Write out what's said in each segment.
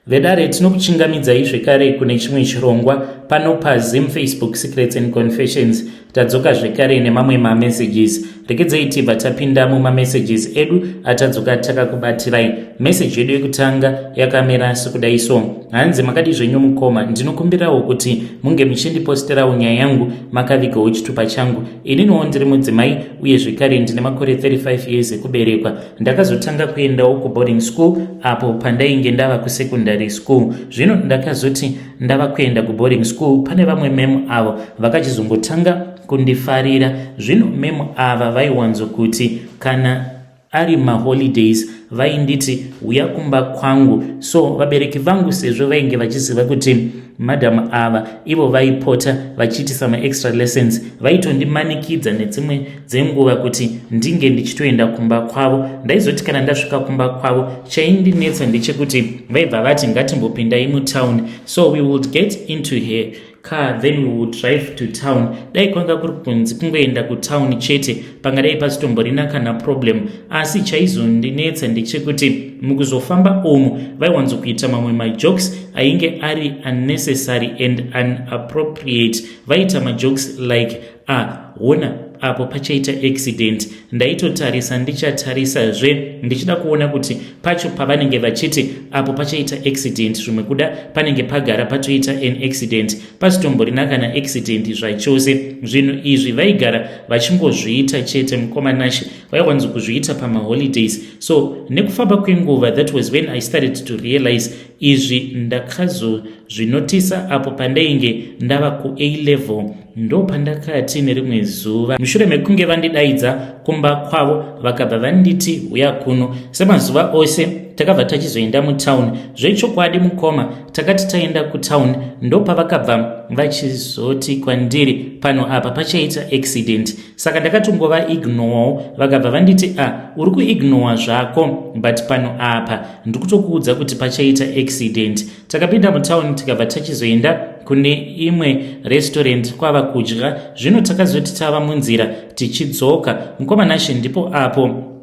Vedare, tinokuchingamidzai zvekare kune chimwe chirongwa pano paZim Facebook Secrets and Confessions. Tadzoka zvekare nemamwe mamessages. Regedzei tibva tapinda mumamessages edu atadzoka takakubatirai. Message yedu yekutanga yakamira sekudai so. Hanzi, makadi zvenyu mukoma, ndinokumbirawo kuti munge muchindiposterawo nyaya yangu makavigawo chitupa changu. Ininiwo ndiri mudzimai uye zvekare ndine makore 35 years ekuberekwa. Ndakazotanga kuendawo kuboarding school apo pandainge ndava kusecondary school. Zvino ndakazoti ndava kuenda kuboarding school, pane vamwe ma'am avo vakachizongotanga kundifarira. Zvino ma'am ava vaiwanzokuti kana ari maholidays vainditi, "Uya kumba kwangu." So vabereki vangu, sezvo vainge vachiziva kuti madhamu ava ivo vaipota vachiitisa maextra lessons, vaitondimanikidza nedzimwe dzenguva kuti ndinge ndichitoenda kumba kwavo. Ndaizoti kana ndasvika kumba kwavo, chaindinetsa ndechekuti vaibva vati, "Ngatimbopindai mutown." So we would get into her car, then we would drive to town. Dai kwanga kuri kunzi kungoenda kutown chete, pangadai pasitomborina kana problem. Asi chaizondinetsa ndechekuti mukuzofamba umu vaiwanzokuita mamwe majokes ainge ari unnecessary and unappropriate. Vaita majokes like, "Ah, hona apo pachaita accident." Ndaitotarisa, ndichatarisazve ndichida kuona kuti pacho pavanenge vachiti apo pachaita accident, zvimwe kuda panenge pagara patoita an accident, pasitomborina kana accident zvachose. Zvinhu izvi vaigara vachingozviita chete, mukoma Nashe. Vaiwanzo kuzviita pamaholidays. So nekufamba kwenguva, that was when I started to realize izvi. Ndakazozvinotisa apo pandainge ndava kuA level. Ndo pandakati nerimwe zuva, mushure mekunge vandidaidza kumba kwavo, vakabva vanditi, "Uya kuno." Semazuva ose takabva tachizoenda mutauni. Zvechokwadi mukoma, takati taenda kutauni, ndopavakabva vachizoti kwandiri, "Pano apa pachaita accident." Saka ndakatongova ignorewo. Vakabva vanditi, "A ah, uri kuignora zvako, but pano apa ndiri kutokuudza kuti pachaita accident." Takapinda mutauni, tikabva tachizoenda kune imwe restaurant kwava kudya. Zvino takazoti tava munzira tichidzoka, mukoma Nashe, ndipo apo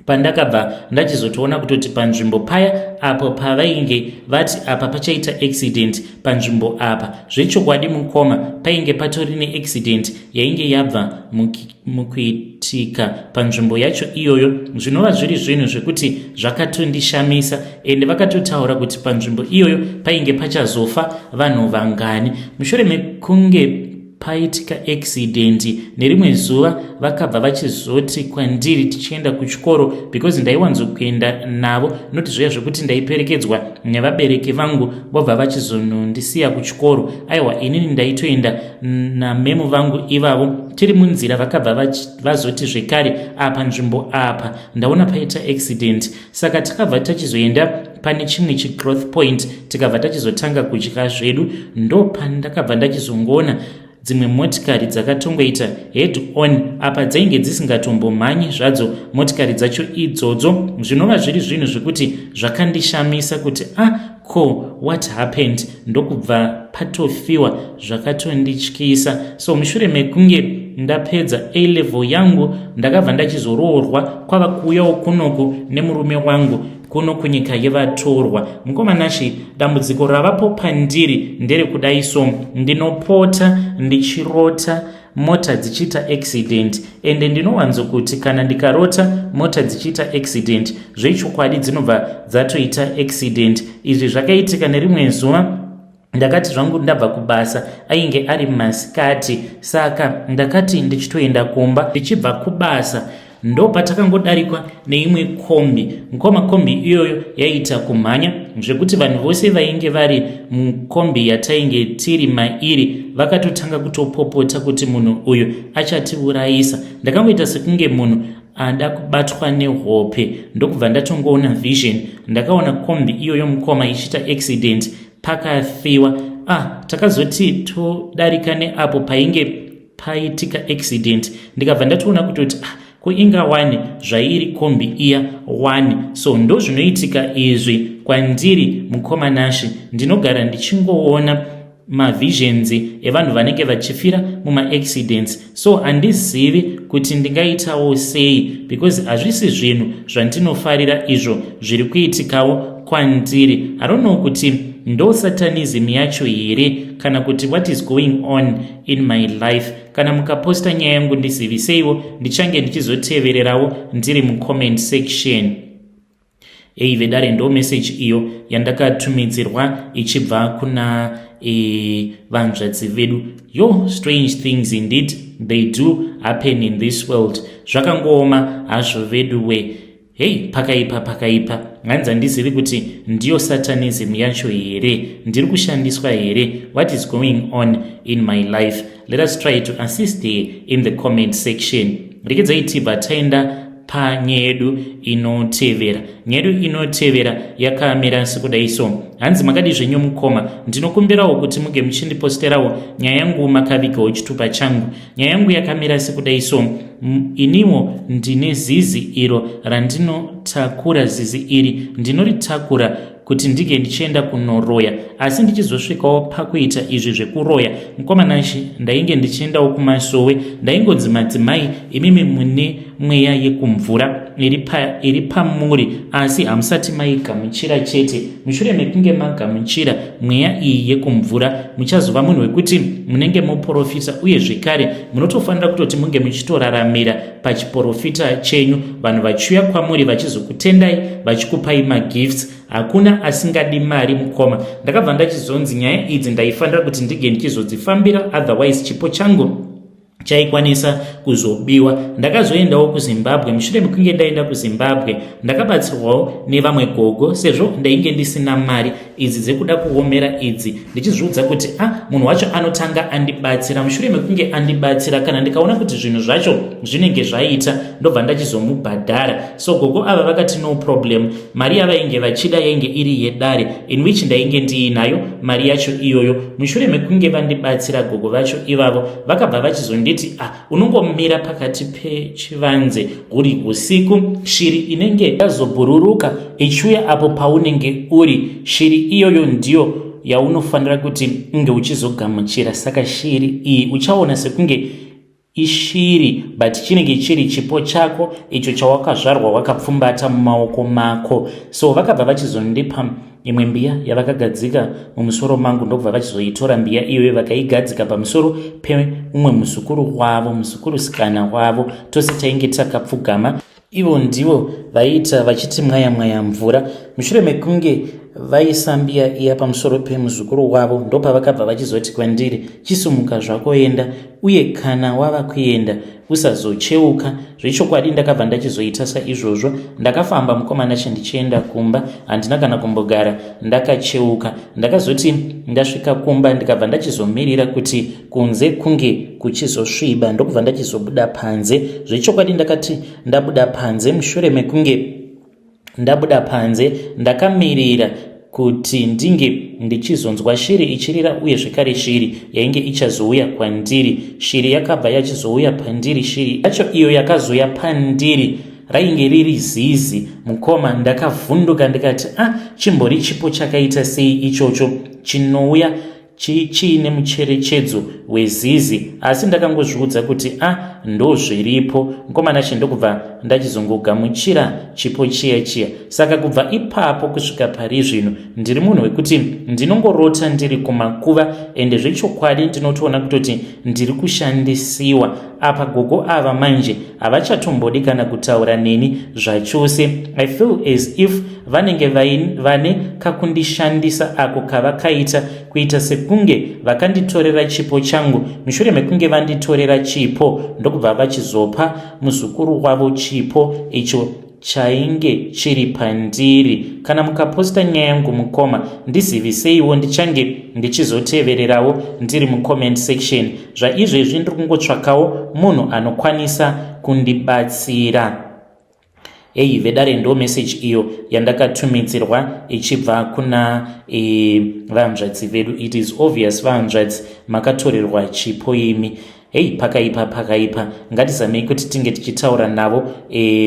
pandakabva ndachizotoona kutoti panzvimbo paya apo pavainge vati apa pachaita accident, panzvimbo apa zvechokwadi mukoma painge patori neaccident yainge yabva mukuitika panzvimbo yacho iyoyo, zvinova zviri zvinhu zvekuti zvakatondishamisa. Ende vakatotaura kuti panzvimbo iyoyo painge pachazofa vanhu vangani mushure mekunge paitika accident. Nerimwe zuva vakabva vachizoti kwandiri tichienda kuchikoro, because ndaiwanzokuenda navo, noti zviya zvekuti ndaiperekedzwa nevabereki vangu vobva vachizonondisiya kuchikoro. Aiwa, inini ndaitoenda nama'am vangu ivavo. Tiri munzira vakabva vazoti zvekare, "Apa nzvimbo apa ndaona paita accident." Saka takabva tachizoenda pane chimwe chigrowth point, tikabva tachizotanga kudya zvedu. Ndo pandakabva ndachizongoona dzimwe motikari dzakatongoita head on. Apa dzainge dzisingatombomhanyi zvadzo motikari dzacho idzodzo, zvinova zviri zvinhu zvekuti zvakandishamisa kuti, "Ah, ko what happened?" Ndokubva patofiwa, zvakatondityisa. So mushure mekunge ndapedza A level yangu, ndakabva ndachizoroorwa, kwava kuuyawo kunoku nemurume wangu kuno kunyika yevatorwa. Mukoma Nashe, dambudziko ravapo pandiri nderekudai so: ndinopota ndichirota mota dzichiita accident, ende ndinowanzokuti kana ndikarota mota dzichiita accident, zvechokwadi dzinobva dzatoita accident. Izvi zvakaitika nerimwe zuva. Ndakati zvangu ndabva kubasa, ainge ari masikati, saka ndakati ndichitoenda kumba ndichibva kubasa, ndo patakangodarikwa neimwe kombi. Mukoma, kombi iyoyo yaiita kumhanya zvekuti vanhu vose vainge vari mukombi yatainge tiri mairi vakatotanga kutopopota kuti munhu uyu achatiurayisa. Ndakangoita sekunge munhu ada kubatwa nehope, ndokubva ndatongoona vision. Ndakaona kombi iyoyo, mukoma, ichiita accident, pakafiwa. Ah, takazoti todarika neapo painge paitika accident, ndikabva ndatoona kutoti, ah, kuinga 1 zvairi kombi iya 1. So ndo zvinoitika izvi kwandiri, mukoma Nashe. Ndinogara ndichingoona mavisions evanhu vanenge vachifira mumaaccidents, so handizivi kuti ndingaitawo sei, because hazvisi zvinhu zvandinofarira izvo zviri kuitikawo. kwandiri. I don't know kuti ndo satanism yacho here kana kuti what is going on in my life. Kana mukaposta nyaya yangu, ndiziviseiwo, ndichange ndichizotevererawo ndiri mucomment section. Ei vedare, ndo message iyo yandakatumidzirwa ichibva kuna vanzvadzi vedu. Yo, strange things indeed, they do happen in this world. Zvakangooma hazvo vedu we. Hei, pakaipa, pakaipa. Hanzi handizivi kuti ndiyo satanism yacho here, ndiri kushandiswa here? What is going on in my life? Let us try to assist her in the comment section. Rekedzai tibva taenda panyaya yedu inotevera. Nyaya yedu inotevera yakamira sekudai so. Hanzi, "Makadi zvenyu mukoma? Ndinokumbirawo kuti muge muchindiposterawo nyaya yangu makavigawo chitupa changu. Nyaya yangu yakamira sekudai so. Iniwo ndine zizi iro randinotakura. Zizi iri ndinoritakura kuti ndinge ndichienda kunoroya, asi ndichizosvikawo pakuita izvi zvekuroya, mukomanashi, ndainge ndichiendawo kumasowe. Ndaingonzi, 'Madzimai imimi mune mweya yekumvura iri pamuri, asi hamusati maigamuchira chete. Mushure mekunge magamuchira mweya iyi yekumvura, muchazova munhu wekuti munenge muprofita, uye zvekare munotofanira kutoti munge muchitoraramira pachiprofita chenyu, vanhu vachiuya kwamuri vachizokutendai, vachikupai magifts. Hakuna asingadi mari, mukoma.' Ndakabva ndachizonzi nyaya idzi ndaifanira kuti ndinge ndichizodzifambira, otherwise chipo changu chaikwanisa kuzobiwa. Ndakazoendawo kuZimbabwe. Mushure mekunge ndaenda kuZimbabwe, ndakabatsirwawo nevamwe gogo, sezvo ndainge ndisina mari idzi dzekuda kuomera idzi, ndichizviudza kuti a ah, munhu wacho anotanga andibatsira. Mushure mekunge andibatsira, kana ndikaona kuti zvinhu zvacho zvinenge zvaita, ndobva ndachizomubhadhara. So gogo ava vakati no problem. Mari yavainge vachida yainge iri yedare, in which ndainge ndiinayo mari yacho iyoyo. Mushure mekunge vandibatsira gogo vacho ivavo, vakabva vachizonditi, ah, unongomira pakati pechivanze huri usiku, shiri inenge yazobhururuka ichiuya apo paunenge uri, shiri iyoyo ndiyo yaunofanira kuti unge uchizogamuchira. Saka shiri iyi uchaona sekunge ishiri, but chinenge chiri chipo chako icho chawakazvarwa wakapfumbata mumaoko mako. So vakabva vachizondipa imwe mbiya yavakagadzika mumusoro mangu, ndokubva vachizoitora mbiya iyoyo, vakaigadzika pamusoro peumwe muzukuru wavo, muzukurusikana wavo. Tose tainge takapfugama, ivo ndivo vaiita vachiti mwaya mwaya mvura. Mushure mekunge vaisa mbiya iya pamusoro pemuzukuru wavo, ndopavakabva vachizoti kwandiri, 'Chisumuka zvako, enda, uye kana wava kuenda usazocheuka.' Zvechokwadi ndakabva ndachizoita saizvozvo. Ndakafamba, mukomana, chindichienda kumba, handina kana kumbogara ndakacheuka. Ndakazoti ndasvika kumba, ndikabva ndachizomirira kuti kunze kunge kuchizosviba, ndokubva ndachizobuda panze. Zvechokwadi ndakati ndabuda panze, mushure mekunge ndabuda panze, ndakamirira kuti ndinge ndichizonzwa shiri ichirira, uye zvekare shiri yainge ichazouya kwandiri. Shiri yakabva yachizouya pandiri. Shiri yacho iyo yakazouya pandiri rainge riri zizi, mukoma. Ndakavhunduka ndikati, 'Ah, chimbori chipo chakaita sei ichocho chinouya chiine mucherechedzo wezizi?' Asi ndakangozviudza kuti, 'A, ah, ndo zviripo, mukomana che.' Ndokubva ndachizongogamuchira chipo chiya chiya. Saka kubva ipapo kusvika pari zvino, ndiri munhu wekuti ndinongorota ndiri kumakuva, ende zvechokwadi ndinotoona kutoti ndiri kushandisiwa apa. Gogo ava manje havachatombodi kana kutaura neni zvachose. I feel as if vanenge vane kakundishandisa ako kavakaita, kuita sekunge vakanditorera chipo changu. Mushure mekunge vanditorera chipo, ndokubva vachizopa muzukuru wavo chipo icho chainge chiri pandiri. Kana mukaposta nyaya yangu, mukoma, ndiziviseiwo, ndichange ndichizotevererawo ndiri mucomment section. Zvaizvezvi ndiri kungotsvakawo munhu anokwanisa kundibatsira." Ei vedare, ndo message iyo yandakatumidzirwa ichibva kuna vanzvadzi vedu. It is obvious, vanzvadzi, makatorerwa chipo imi. Hei, pakaipa, pakaipa. Ngatizamei kuti tinge tichitaura navo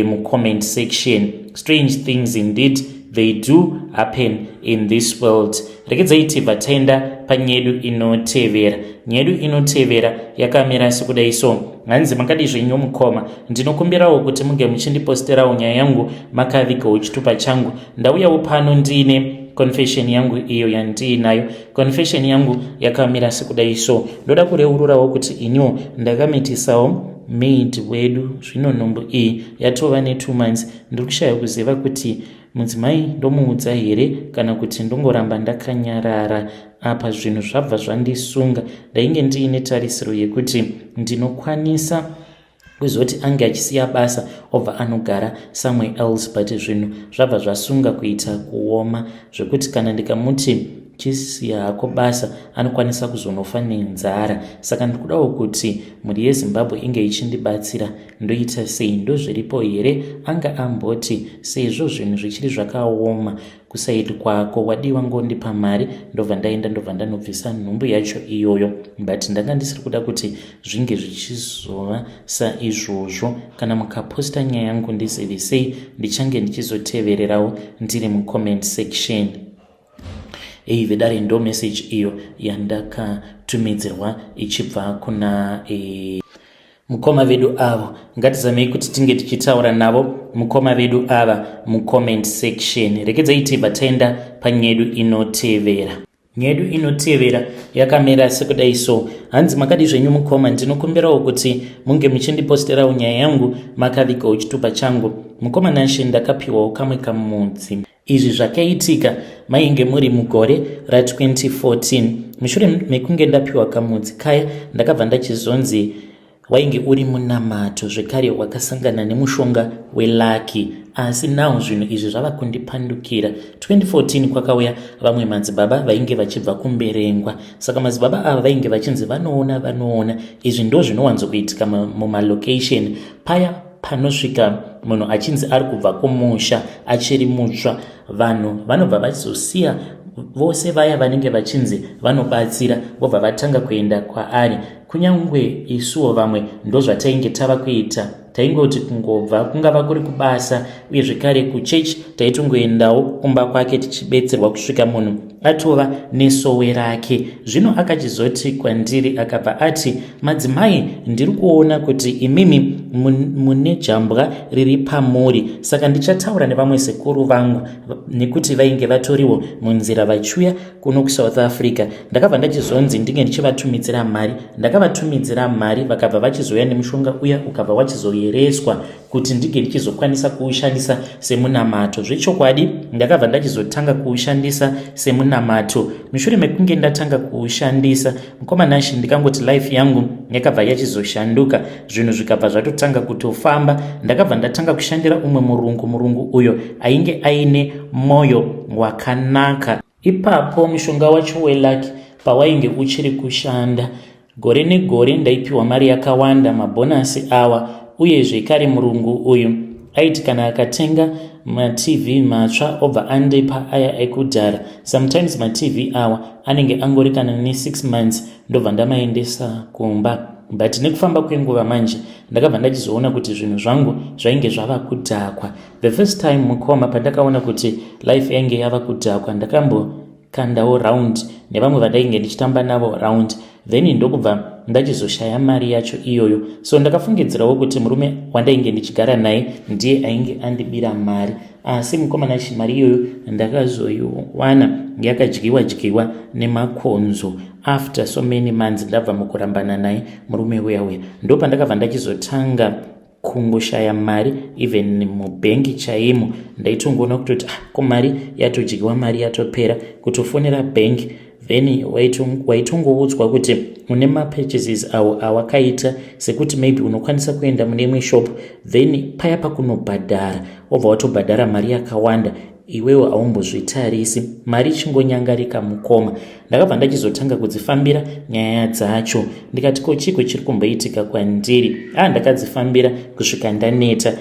mucomment section. Strange things indeed they do happen in this world. Regedzai tibva taenda panyedu inotevera. Nyedu inotevera yakamira sekudai so. Hanzi, makadi zvenyu mukoma, ndinokumbirawo kuti munge muchindiposterawo nyaya yangu makavigawo chitupa changu. Ndauyawo pano ndiine confession yangu iyo yandiinayo. Confession yangu yakamira sekudai so. Ndoda kureururawo kuti iniwo ndakamitisawo maid wedu. Zvino nhumbu iyi yatova ne2 months. Ndiri kushaya kuziva kuti mudzimai ndomuudza here kana kuti ndongoramba ndakanyarara. Apa zvinhu zvabva zvandisunga. Ndainge ndiine tarisiro yekuti ndinokwanisa kuzoti ange achisiya basa obva anogara somewhere else, but zvinhu zvabva zvasunga kuita kuoma zvekuti kana ndikamuti chisiya hako basa, anokwanisa kuzonofa nenzara. Saka ndikudawo kuti mhuri yeZimbabwe inge ichindibatsira. Ndoita sei? Ndozviripo here? Anga amboti sezvo zvinhu zvichiri zvakaoma kuside kwako, wadiwa ngondipa mari, ndobva ndaenda, ndobva ndanobvisa nhumbu yacho iyoyo, but ndanga ndisiri kuda kuti zvinge zvichizova saizvozvo. Kana mukaposta nyaya yangu, ndizivisei, ndichange ndichizotevererawo ndiri mucomment section. Ei vedare, ndo message iyo yandakatumidzirwa ichibva kuna mukoma vedu avo. Ngatizamei kuti tinge tichitaura navo mukoma vedu ava mucomment section. Rekedzai tibva taenda panyedu inotevera. Nyedu inotevera yakamira sekudai so. Hanzi, makadi zvenyu mukoma, ndinokumbirawo kuti munge muchindiposterawo nyaya yangu makavigawo chitupa changu. Mukoma Nashe, ndakapiwawo kamwe kamudzi. Izvi zvakaitika mainge muri mugore ra2014. Mushure mekunge ndapiwa kamudzi kaya, ndakabva ndachizonzi wainge uri munamato zvekare wakasangana nemushonga weluck. Asi now zvinhu izvi zvava kundipandukira. 2014 kwakauya vamwe madzibaba vainge vachibva kuMberengwa. Saka madzibaba ava vainge vachinzi vanoona, vanoona. Izvi ndo zvinowanzokuitika mumalocation paya panosvika munhu achinzi ari kubva kumusha achiri mutsva. Vanhu vanobva vachizosiya vose vaya vanenge vachinzi vanobatsira, vobva vatanga kuenda kwaari. Kunyange isuwo vamwe ndozvatainge tava kuita. Taingoti kungobva kungava kuri kubasa uye zvekare kuchechi, taitongoendawo kumba kwake tichibetserwa kusvika munhu atova nesowe rake. Zvino akachizoti kwandiri, akabva ati, "Madzimai, ndiri kuona kuti imimi mune jambwa riri pamuri, saka ndichataura nevamwe sekuru vangu," nekuti vainge vatoriwo munzira vachiuya kuno kuSouth Africa. Ndakabva ndachizonzi ndinge ndichivatumidzira mari. Ndakavatumidzira mari, vakabva vachizouya nemushonga uya, ukabva wachizoyereswa kuti ndinge ndichizokwanisa kuushandisa semunamato. Zvechokwadi ndakabva ndachizotanga kuushandisa semunamato. Mushure mekunge ndatanga kuushandisa, mukoma Nashe, ndikangoti life yangu yakabva yachizoshanduka, zvinhu zvikabva zvatotanga kutofamba. Ndakabva ndatanga kushandira umwe murungu, murungu uyo ainge aine mwoyo wakanaka. Ipapo mushonga wacho weluck pawainge uchiri kushanda, gore negore ndaipiwa mari yakawanda, mabhonasi awa. Uye zvekare murungu uyu aiti kana akatenga maTV matsva, obva andipa aya ekudhara. Sometimes maTV awa anenge angori kana ne6 months, ndobva ndamaendesa kumba. But nekufamba kwenguva manje ndakabva ndachizoona kuti zvinhu zvangu zvainge zvava kudhakwa. The first time, mukoma, pandakaona kuti life yainge yava kudhakwa, ndakambokandawo round nevamwe vandainge ndichitamba navo round, then ndokubva ndachizoshaya mari yacho iyoyo. So ndakafungidzirawo kuti murume wandainge ndichigara naye ndiye ainge andibira mari. Asi mukoma Nashe, mari iyoyo ndakazoiwana yakadyiwa dyiwa nemakonzo after so many months ndabva mukurambana naye murume uya uya. Ndo pandakabva ndachizotanga kungoshaya mari, even mubhengi chaimo ndaitongoona kutoti, ah, ko mari yatodyiwa, mari yatopera. Kutofonera bhengi, then waitongoudzwa kuti une mapurchases awo awakaita, sekuti maybe unokwanisa kuenda mune imwe shop, then paya pakunobhadhara wobva watobhadhara mari yakawanda, iwewo haumbozvitarisi, mari ichingonyangarika. Mukoma, ndakabva ndachizotanga kudzifambira nyaya dzacho. Ndikati, ko chiko chiri kumboitika kwandiri? A ah, ndakadzifambira kusvika ndaneta.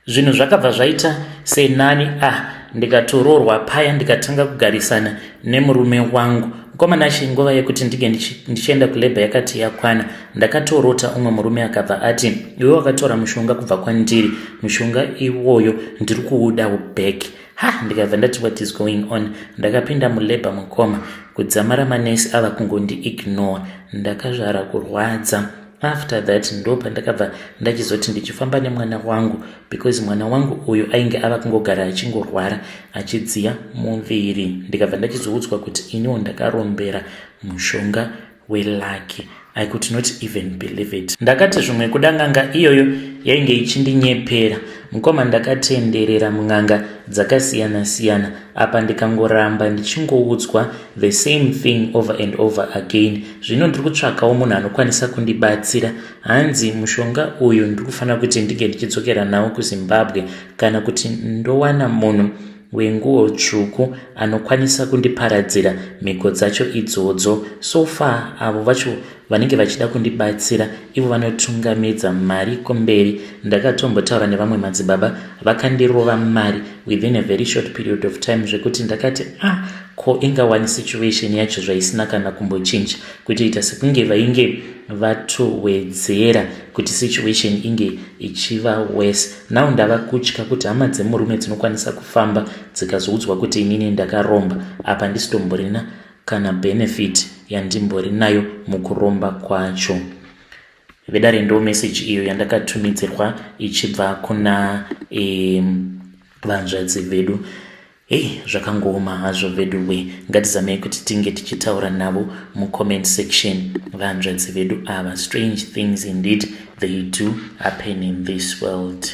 Zvinhu zvakabva zvaita senani. Ah, ndikatororwa paya, ndikatanga kugarisana nemurume wangu. Mukoma Nashe, nguva yekuti ndinge ndichienda kulabour yakati yakwana, ndakatorota umwe murume akabva ati, "Iwe wakatora mushonga kubva kwandiri, mushonga iwoyo ndiri kuudawo back." Ha, ndikabva ndati, "What is going on?" Ndakapinda mulabour, mukoma, kudzamara manesi ava kungondiignore. Ndakazvara kurwadza. After that ndo pandakabva ndachizoti ndichifamba nemwana wangu, because mwana wangu uyu ainge ava kungogara achingorwara, achidziya muviri. Ndikabva ndachizoudzwa kuti iniwo ndakarombera mushonga welucky. I could not even believe it. Ndakati zvimwe kuda n'anga iyoyo yainge ichindinyepera. Mukoma, ndakatenderera mun'anga dzakasiyana-siyana apa, ndikangoramba ndichingoudzwa the same thing over and over again. Zvino ndiri kutsvakawo munhu anokwanisa kundibatsira. Hanzi mushonga uyu ndiri kufanira kuti ndinge ndichidzokera nawo kuZimbabwe, kana kuti ndowana munhu wenguo tsvuku anokwanisa kundiparadzira mhiko dzacho idzodzo. So far avo vacho vanenge vachida kundibatsira, ivo vanotungamidza mari kumberi. Ndakatombotaura nevamwe madzibaba, vakandirova mari within a very short period of time, zvekuti ndakati, "Ah, ko ingawani situation yacho zvaisina kana kumbochinja?" Kutoita sekunge vainge vatowedzera kuti situation inge ichiva worse. Now ndava kutya kuti hama dzemurume dzinokwanisa kufamba dzikazoudzwa kuti inini ndakaromba. Apa ndisitomborina kana benefit yandimbori nayo mukuromba kwacho. Vedare, ndo meseji iyo yandakatumidzirwa ichibva kuna vanzvadzi vedu. Hei, zvakangooma hazvo vedu we. Ngatizamei kuti tinge tichitaura navo mucomment section, vanzvadzi vedu ava. Strange things indeed, they do happen in this world.